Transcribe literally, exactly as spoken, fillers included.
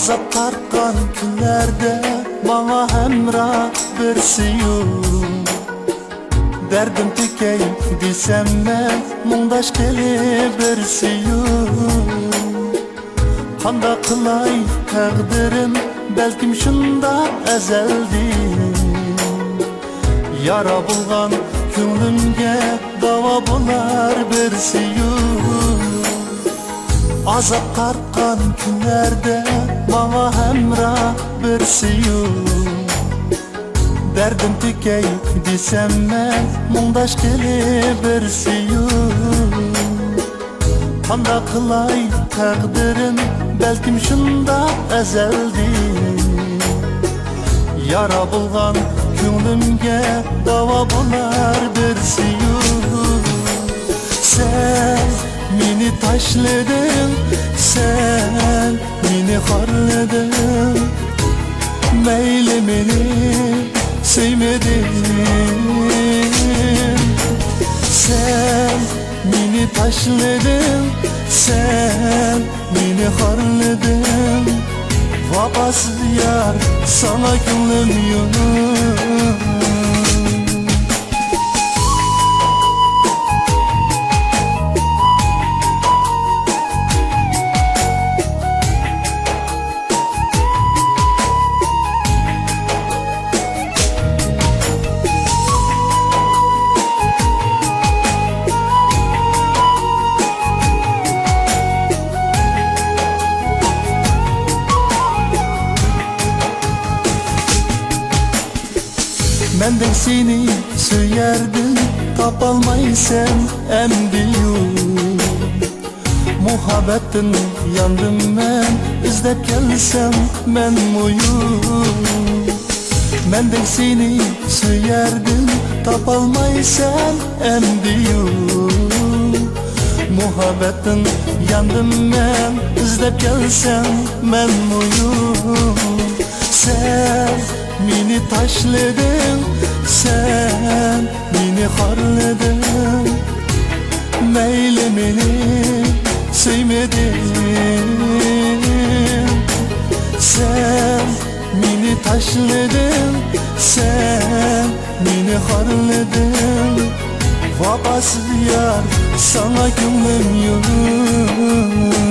ئازاب تارتقان كۈنلەردە ماڭا ھەمراھ بىرسى يوق. دەردىم تۆكەي دېسەم مەن، مۇڭداشقىلى بىرسى يوق. قانداق قىلاي تەقدىرىم، بەلكىم شۇنداق ئەزەلدىن. يارا بولغان كۆڭلۈمگە داۋا بولار بىرسى يوق. ئازاب تارتقان كۈنلەردە ماڭا ھەمراھ بىرسى يوق. دەردىم تۆكەي دېسەم مەن، مۇڭداشقىلى بىرسى يوق. قانداق قىلاي تەقدىرىم، بەلكىم شۇنداق ئەزەلدىن. يارا بولغان كۆڭلۈمگە داۋا بولار بىرسى يوق. سەن مېنى تاشلىدىڭ، سەن مېنى خارلىدىڭ. مەيلى مېنى سۆيمىدىڭ، سەن مېنى تاشلىدىڭ، سەن مېنى خارلىدىڭ. ۋاپاسىز يار، ساڭا كۆڭلۈم يوق. مەندەك سېنى سۆيەردىم، تاپالمايسەن ئەمدى يول. مۇھەببەتتىن ياندىم مەن، ئىزدەپ كەلسەم مەنمۇ يول. مەندەك سېنى سۆيەردىم، تاپالمايسەن ئەمدى يول. مۇھەببەتتىن ياندىم مەن، ئىزدەپ كەلسەم مەنمۇ يول. سەن مېنى تاشلىدىڭ، سەن مېنى خارلىدىڭ. مەيلى مېنى سۆيمىدىڭ، سەن مېنى تاشلىدىڭ، سەن مېنى خارلىدىڭ. ۋاپاسىز يار، ساڭا كۆڭلۈم يوق.